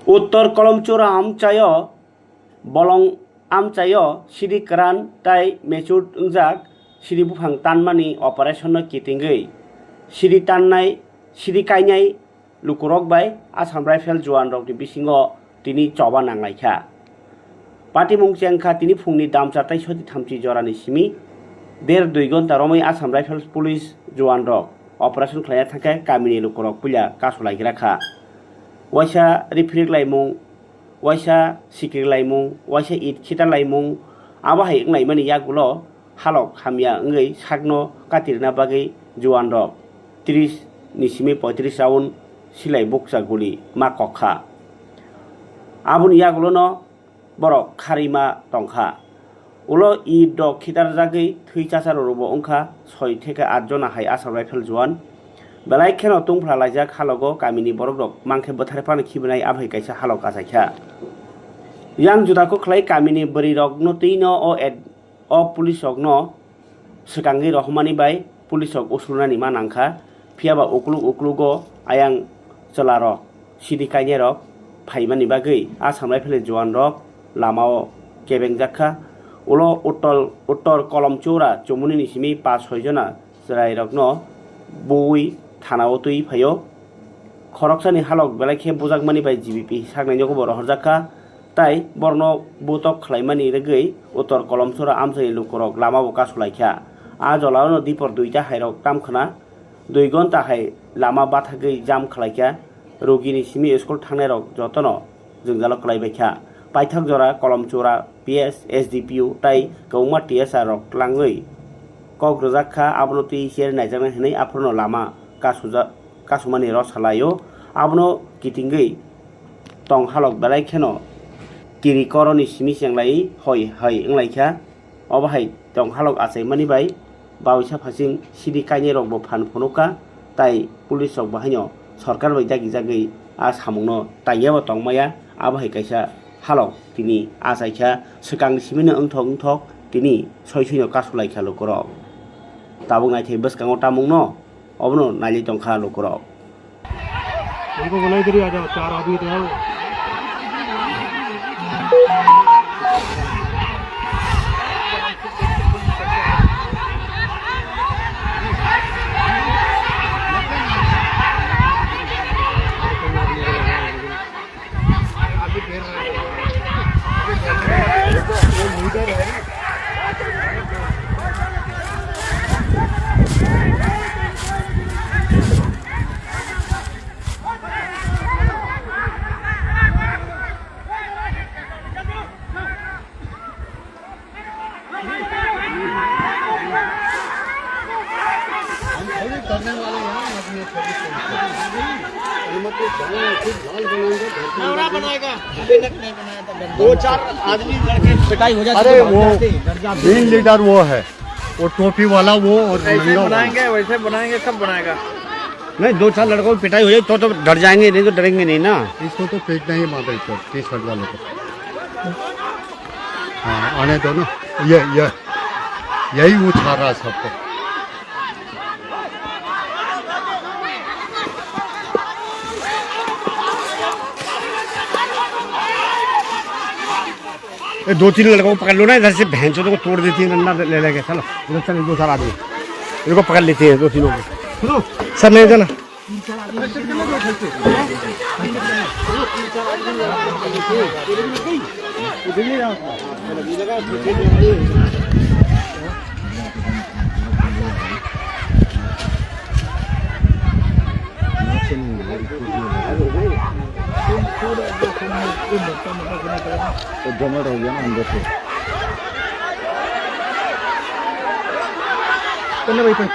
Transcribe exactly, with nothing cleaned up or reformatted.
Uttor Kolomchura amchaio bolong amchaio sidi kwran tai mechur wngjak sidi buphang tanmani operation no kitingwi sidi tannai sidi kainai lukurok bai Assam Rifle juan rokni bisingo tini choba nanglaikha. Patimung chengkha tini phungni damcha tai soti thamchi jorani simi der dui gonta romwi Assam Rifles police juan rok operation khlaina thangkhe kamini lukurok puila kasu laikra kha. Waisa riphirik laimung, waisa sikrik laimung, waisa it khita laimung, abo hai wnglaimani yagulo halok hamya wngwi sakno katirna bagwi juan rok tris ni simi poitris round silai bukcha guli ma kok kha. Aboni yagulono borok kharwi ma tong kha. Ulo it rok khitarjagwi thwi chacharo rokbo wngkha soi theke at jona hai Assam Rifle juan. Belai kheno tungphla laijak halogo kamini borok rok mankhe bwthar phano khibinai abo hai kaisa halok achaikha. Yang juda kok khlai kamini bwrwi rokno twino o ad-, o police rokno swkangwi rohormani bai police rok usulnani ma nangkha, phiyaba ukluk uklugo ayang chwlarok sidi kainai rok phaimani bagwi Assam Rifle juan rok lamao kebengjak kha. Ulo Uttor, Uttor Kolomchura chumuni ni simi pas soi jona chwrairokno buwi thanao twi phaio. Khoroksani halok belai khe bujakmani bai G B P saknai nogo bo rohorjak kha, tai borokno butok khlaimani rwgwi Uttor Kolomchura amchaini lukurok lamabo kasu lai kha. A jolao no dipor duita hairok tam khna, dui gonta hai lama bathagwi jam khlai kha. Rugini simi school thangnairok jotono jwngjalo kwlaibai kha. Paithak jora Kolomchura P S, S D P O tai kwbangma T S R rok tlangwi kok rwjak kha, abono twi cherwi naijaknai hwnwi aphuru no lama kasuja-, kasumani rw salaio. Abono kitingwi tong halok belai kheno kiri koroni simi chenglai hoi hai wnglaikha. Obo hai tong halok achaimani bai bawisa phasing sidi kainwi rokbo phan phunukha, tai police rok bo haino sorkar bai dagi jagwi a samungno tangya bo tongmaya. Abo hai kaisa halok tini achaikha, swkang simino wngthok wngthok tini soi soino kasulaikha lukurok. Tabuk naithai bwskango tamungno obono nailai tongkha lukurok. उनको बुलाई इधर ही आ जाओ, चार आदमी तो है वो। हम खुद ही करने वाले हैं, हम अपने खुद ही करते हैं। अनुमति देंगे, खुद लाल बनाएंगे, घर के नवरा अंदर भी बनाएगा। अभी तक नहीं बनाया था, गद्दा। दो चार आदमी लड़के पिटाई हो जाती अरे तो वो भाग जाते हैं, डर जाते हैं। मेन लीडर वो है, वो टोपी वाला वो और ऐसे नंगा वाला। बनाएंगे, वैसे बनाएंगे, सब बनाएगा। नहीं, दो चार लड़कों की पिटाई हो जाए तो, तो डर जाएंगे, नहीं तो डरेंगे नहीं ना। इसको तो पीटना ही माता इसको, टी शर्ट वाले को। हाँ, आने दो ना। ये, ये, यही उठा रहा है सबको। ये दो तीन लड़कों को पकड़ लो ना, इधर से भैंचोदों को तोड़ देती है, डंडा ले लेके। चलो, इधर चल, दो चार आदमी। इनको पकड़ लेते हैं, दो तीनों को। सुनो। सर, नहीं जाना। तो जमा रह गया ना अंदर से। तो ना भाई, भाई,